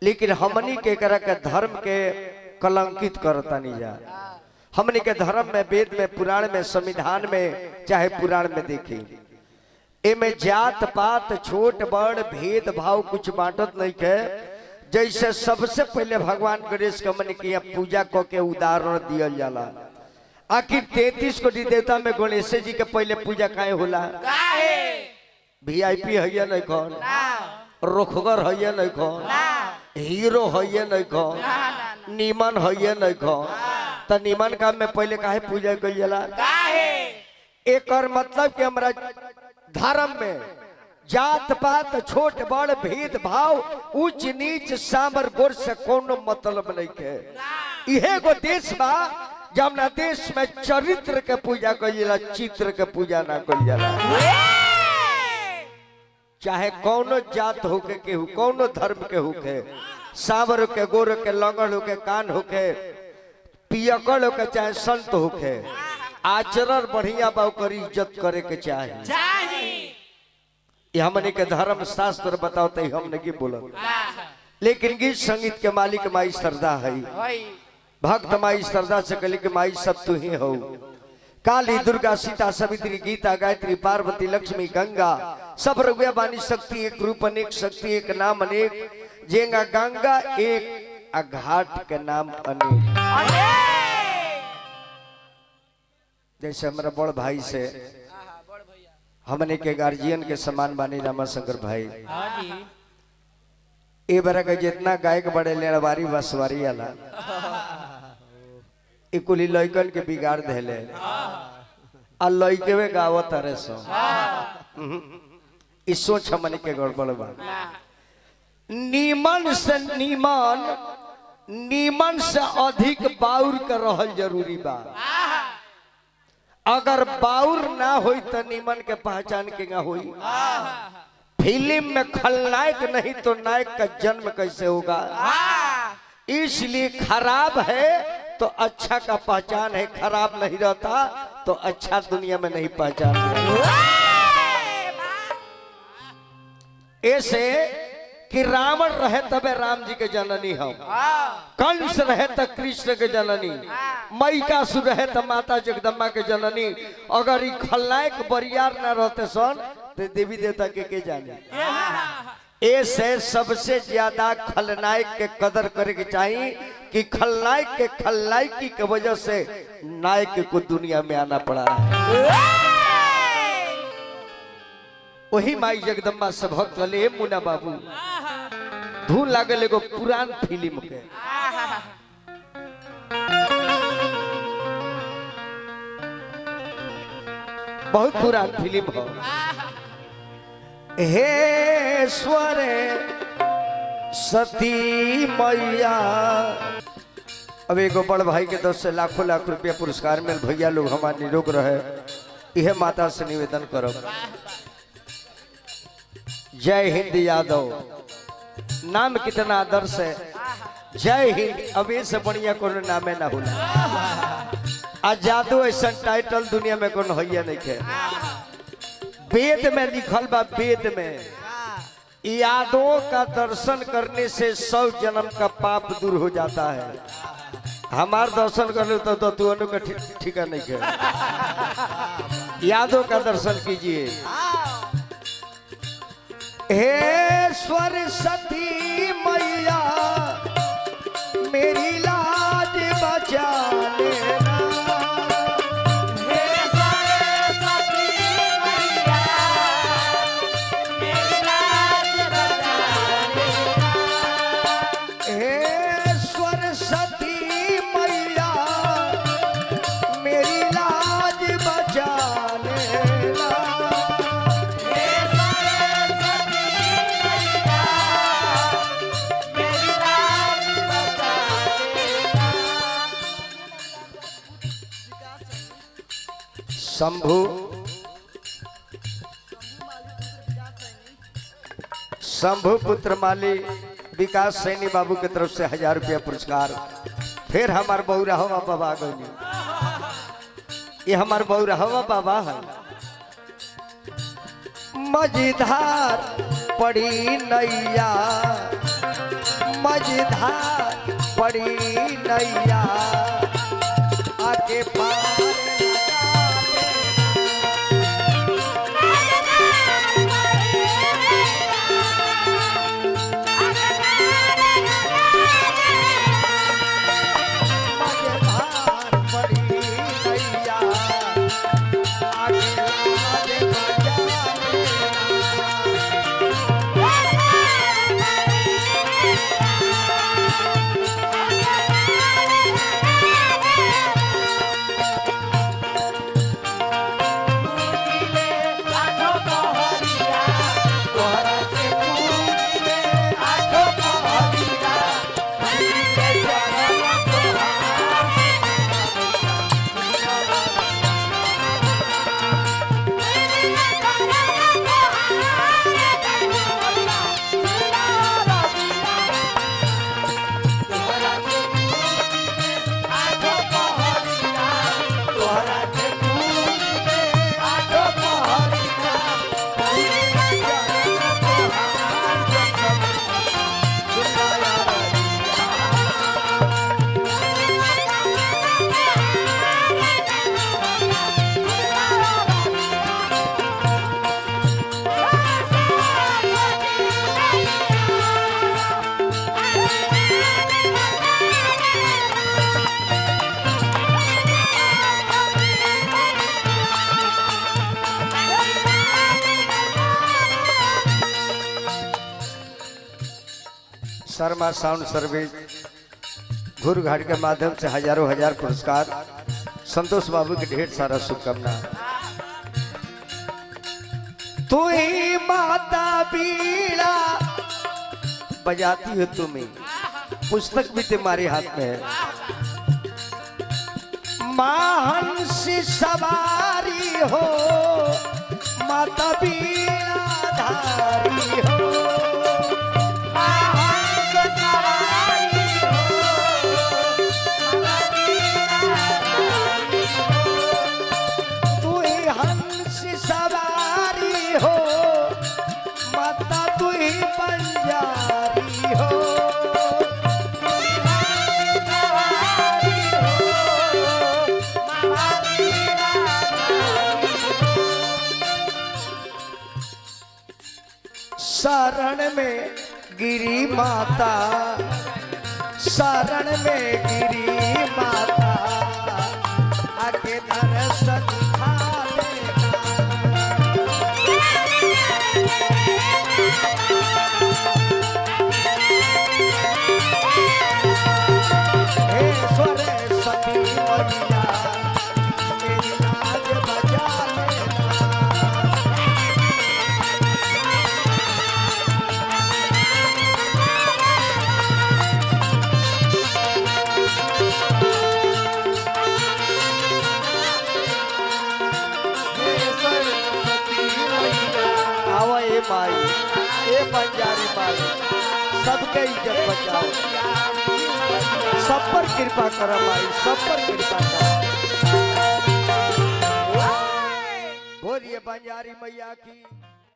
लेकिन हमनी के एकरा के धर्म के कलंकित करतानी जा। हमनी के धर्म में, वेद में, पुराण में, संविधान में, चाहे पुराण में देखी, एमे जात पात छोट बड़ भेद भाव कुछ बांटत नहीं के। जैसे सबसे पहले भगवान गणेश के हमनी के यहाँ पूजा क के उदाहरण दियल जाला। आखिर 33 कोटि देवता में गणेश जी के पहले पूजा काहे होला? वीआईपी है नहीं कौन, रोखगर है नहीं कौन, हीरो है नहीं कौन, नीमन है नहीं कौन, तो नीमन काम में पहले काहे पूजा कइल जाला? एकर मतलब कि हमरा धर्म में जात पात छोट बड़ भेद भाव ऊंच नीच सामर गोर से कोनो मतलब नहीं के। इहे गो देश बा जमना देश में चरित्र के पूजा कइल जाला, चित्र के पूजा ना कइल जाला। चाहे कोनो जात होके केहू, कोनो धर्म के होके, सावर के, गोर के, लंगड़ होके, कान होके, पियकड़ होके, चाहे संत होके, आचरण बढ़िया बा ओकर इज्जत करे के चाही। ये हमने के धर्म शास्त्र बताओ हमने की बोलत। लेकिन गीत संगीत के मालिक माई श्रद्धा है। भक्त माई श्रद्धा से कहली कि माई सब तू ही हो। काली, दुर्गा, सीता, सवित्री, गीता, गायत्री, पार्वती, लक्ष्मी, गंगा, सब रघुया बानी शक्ति एक रूप अनेक, शक्ति एक नाम अनेक, जेंगा गंगा एक आ घाट के नाम अनेक। जैसे हमारा बड़ भाई से हमने के गार्जियन के समान बानी रामाशंकर भाई। ए बार के जितना गायक बड़े लेड़वारी बसवारी आला कुली लइकन के बिगाड़ देले आ लइके गावत अरे सो। ई सोच हमन के गड़बड़ बा। नीमन से नीमन, नीमन से अधिक बाउर के रहल जरूरी बा। अगर बाउर ना होई तो नीमन के पहचान के ना होई। फिल्म में खलनायक नहीं तो नायक का जन्म कैसे होगा? इसलिए खराब है तो अच्छा का पहचान है, खराब नहीं रहता तो अच्छा दुनिया में नहीं पहचान। ऐसे कि रावण रहे तबे राम जी के जननी हम, कंस रहे त कृष्ण के जननी, महिषासुर रहे त माता जगदम्बा के जननी। अगर ई खलनायक बरियार ना रहते सन तो देवी देवता के जाने। ऐसे सबसे ज्यादा खलनायक के कदर करे के चाहिए कि खलनायक के खलनायकी के वजह से नायक को दुनिया में आना पड़ा है। वही माई जगदम्बा से भक्त वाले मुन्ना बाबू धून लागल एगो पुरान फिल्म के। बहुत पुरान फिल्म हो। हे स्वर सती मैया। अब एगो बड़ भाई के 10 से लाखों लाख रुपया पुरस्कार मिल, भैया लोग हमारे निरोग रहे, यह माता से निवेदन करो। जय हिंद यादव नाम कितना आदर्श है। जय हिंद, अब ये से बढ़िया कोनो नामे ना होला। आ जादू ऐसा टाइटल दुनिया में कोनो होइए नहीं है। वेद में लिखल बा, वेद में यादों का दर्शन करने से 100 जन्म का पाप दूर हो जाता है। हमार दर्शन कर लो तो तू का ठिका नहीं है। यादों का दर्शन कीजिए। हे सरस्वती मैया मेरी लाज बचा लेना। हे सरस्वती मैया मेरी लाज बचा लेना। हे सरस्वती मैया मेरी लाज बचा लेना। शंभु शंभु पुत्र माली विकास सैनी बाबू के तरफ से 1000 रुपया पुरस्कार। फिर हमार बहुराहवा बाबा गई, ये हमार बहुराहवा बाबा है। मझधार पड़ी नैया, मझधार पड़ी नैया आके पार लगा दे। मझधार पड़ी नैया आके लाज बचा लेना। तोहरा से पूछले आठो पहरिया, पूछले चरण तोहार। तोहरा से पूछले आठो पहरिया, तोहरा से पूछले आठो पहरिया, पूछले चरण तोहार। सुनाया रजिया। शर्मा साउंड सर्विस घुरघाट के माध्यम से हजारों हजार पुरस्कार। संतोष बाबू की ढेर सारा शुभकामना। तू ही माता बीड़ा बजाती हो तुम्हें, पुस्तक भी तुम्हारे हाथ में है। माहंस सवारी हो, माता बीड़ा धारी हो। माहंस सवारी हो, माता बीड़ा धारी हो। तू ही हंस सवारी हो, माता तू ही बंजारी हो। तू ही हंस सवारी हो, माता बीड़ा धारी हो। शरण में गिरी माता, शरण में गिरी माता, आके दर्शन दिखा देना। हे सरस्वती मैया, मेरी लाज बचा लेना। आवा ए माई, ए बंजारी माई, सबके इज्जत बचाओ, सब पर कृपा कर माई, सब पर कृपा कर। बोलिए बंजारी मैया की।